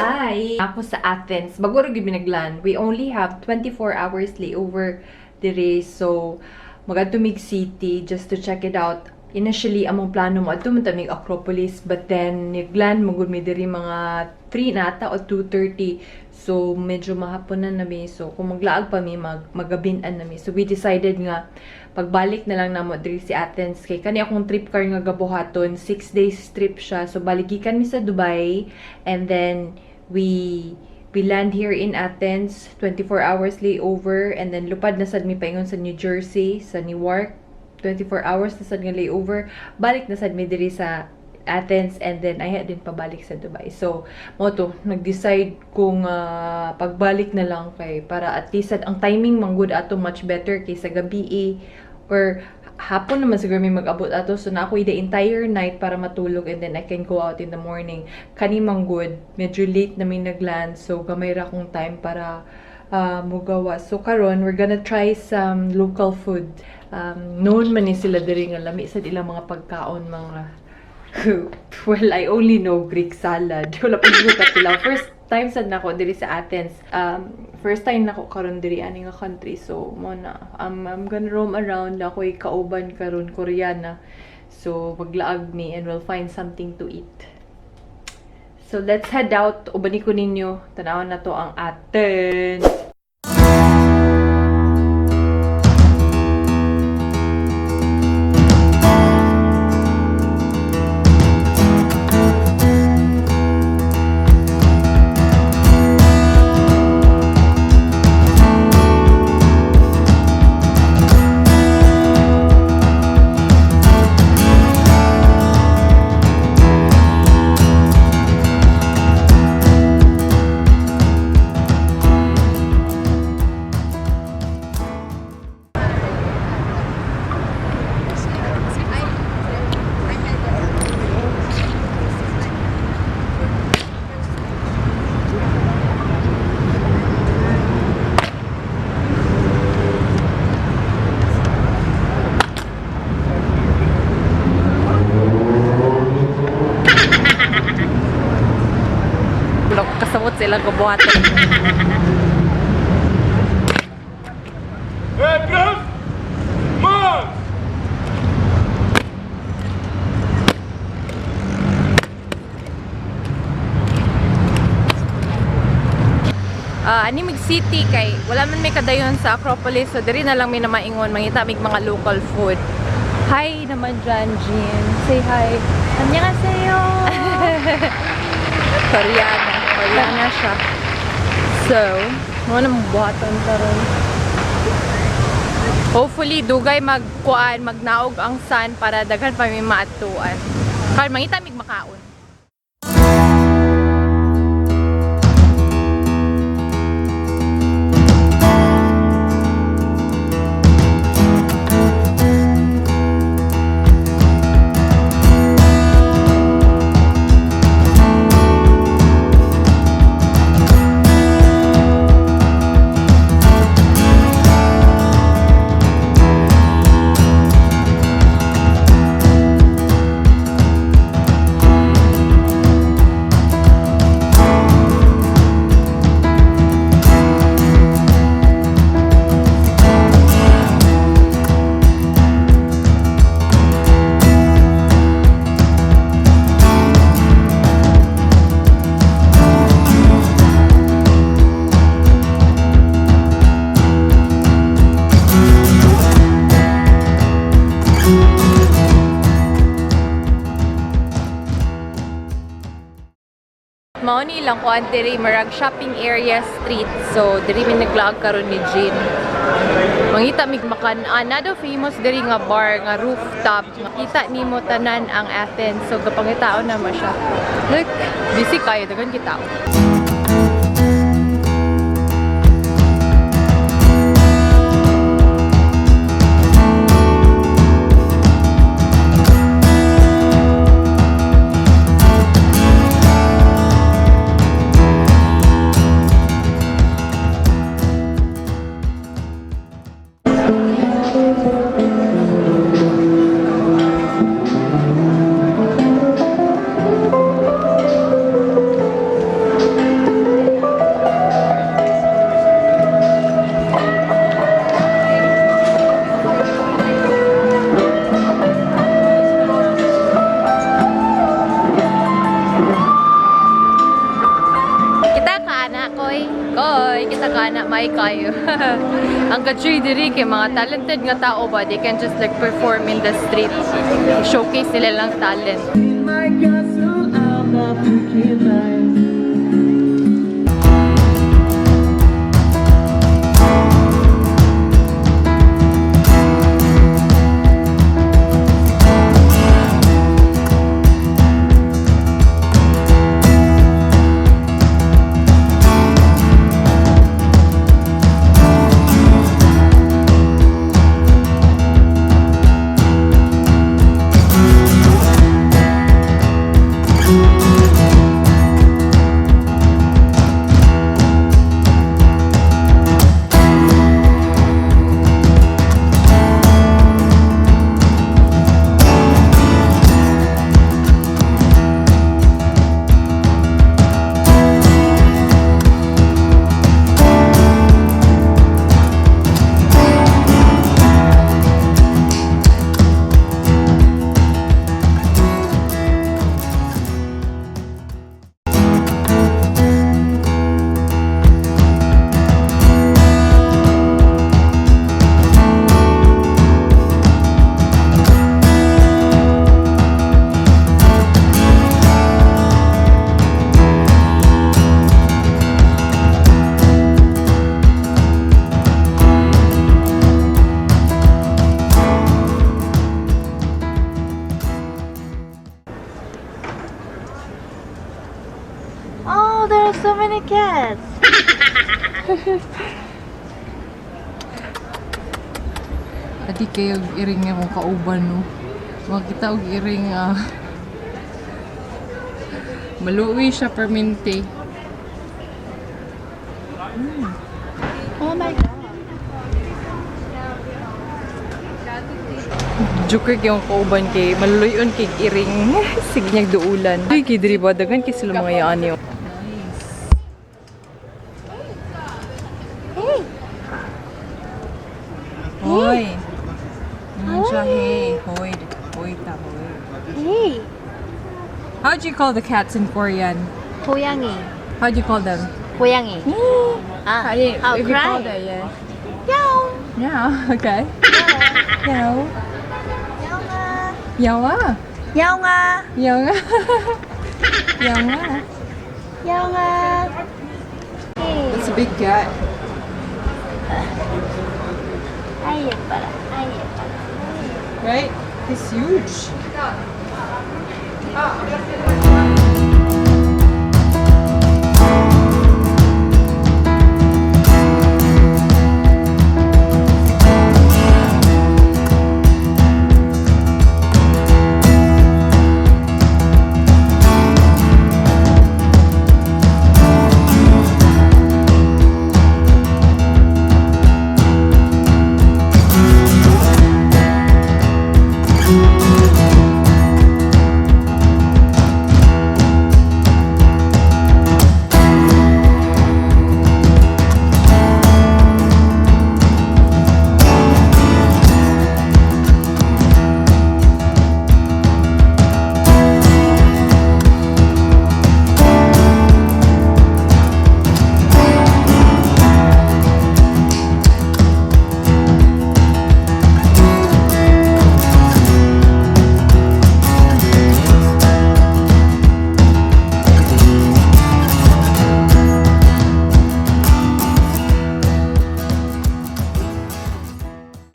Hi! Ako sa Athens. Bago ra gyud mi nagland. We only have 24 hours layover dire. So, magadto mig city just to check it out. Initially, among plano mo adto man ta mig Acropolis, but then nagland mo gud mi diri mga 3 na ata o 2:30. So, medyo mahapon na mi. So, kung maglaag pa mi, magabinan na mi. So, we decided nga pagbalik na lang namo diri si Athens kay kani akong trip car nga gabuhaton, 6 days trip siya. So, baligikan mi sa Dubai and then we land here in Athens, 24 hours layover, and then lupad na sad mi paingon sa New Jersey, sa Newark, 24 hours na sad nga layover, balik na sad mi diri sa Athens, and then I had din pabalik sa Dubai. So, mo to, nag-decide kung pagbalik na lang kay para at least sad ang timing man good ato, much better kaysa gabi eh, or hapon naman siguro may mag-abot ato. So, na ako the entire night para matulog and then I can go out in the morning. Kani man good, medyo late na may nagland. So, gamay ra akong time para mugawa. So, karon we're gonna try some local food. Known man ni sila diri nga lami sa ilang mga pagkaon, mga. Well, I only know Greek salad. Wala pa ko kapila. First time sad nako diri sa Athens. First time nako karon diri ani nga country. So, mo na. I'm gonna roam around. Ako'y kauban karon, Koreana. So, maglaag mi and we'll find something to eat. So, let's head out. Ubani ko ninyo. Tanawon na to ang Athens. Wala ko kasabot sa ilang kabuhatan. Petros! March! Ani mig city kay wala man may kadayon sa Acropolis, so diri na lang mi na maingon mangita mig mga local food. Hi naman dyan, Jean. Say hi. 안녕하세요. Koreana. Koreana siya. So, mo na buhaton karon. Hopefully dugay magkuan, magnaog ang sun para daghan pa mi maatuan. Karon mangita mig makaon. Mao ni ilang kuan diri, marag shopping area street. So diri mi naglaag karon ni Jean. Mangita mig makan ana daw famous diri nga bar nga rooftop. Makita nimo tanan ang Athens. So gapangitaon na mo siya. Look, busy kayo daghan kita. Ana, may kayo. Ang katsuy diri kay mga talented nga tao ba, they can just like perform in the street. Showcase nila lang talent. In my castle, I'm not freaking nice. Oh, there are so many cats. Adi kayo iring nga mong kauban no. Makita og iring ah. Maluwi siya permente. Oh my God. Joker kay ang kauban kay maluyon kay iring sige niyag duulan. Ay kay diri ba daghan kay sila mga yaan niyo. Hey. Hoy. Siya, hey. Hoy. Hoy ta hoy. Hey. How do you call the cats in Korean? 고양이. How do you call them? 고양이. 아, How do you, oh, if you call cry. them, yeah. 야옹. Yeah, okay. Yaw. 야옹아. Yawa. 야옹아. Yawa. Yawa. 야옹아. Hey. That's a big cat. 아이 예뻐라. 아이 예뻐라. Right? He's huge.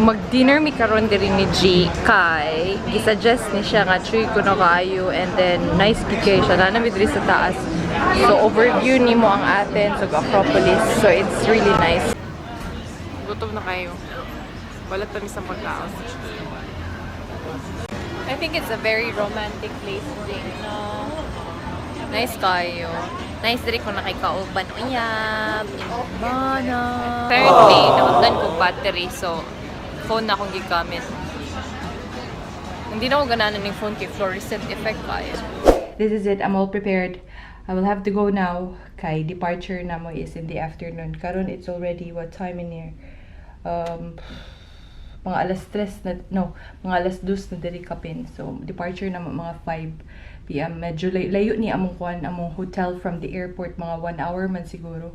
Mag-dinner mi karon diri ni G kay gisuggest ni siya nga chuy kuno kaayo and then nice gid kaayo siya naa mi diri sa taas. So overview nimo ang Athens ug Acropolis. So it's really nice. Gutom na kayo. Wala pa mi sa pagkaon. I think it's a very romantic place, Jane. No? Nice kayo. Nice diri kung nakikauban uyab, bana. Apparently, naundan ko battery, so phone na akong gigamit. Hindi na ako gananan ng phone kay fluorescent effect kayo. This is it. I'm all prepared. I will have to go now. Kay departure na mo is in the afternoon. Karon it's already what time in here? Mga alas tres na, no, mga alas dos na diri kapin. So, departure na mo mga 5 p.m. Medyo layo ni among kuan, among hotel from the airport, mga 1 hour man siguro.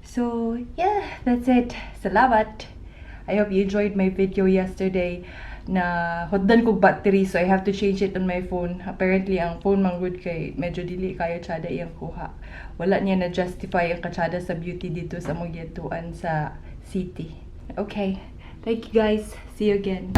So, yeah, that's it. Salamat. I hope you enjoyed my video yesterday na hotdan kog battery, so I have to change it on my phone. Apparently, ang phone man gud kay medyo dili kayo tsada iyang kuha. Wala niya na justify ang katsada sa beauty dito sa among giadtuan sa city. Okay. Thank you, guys. See you again.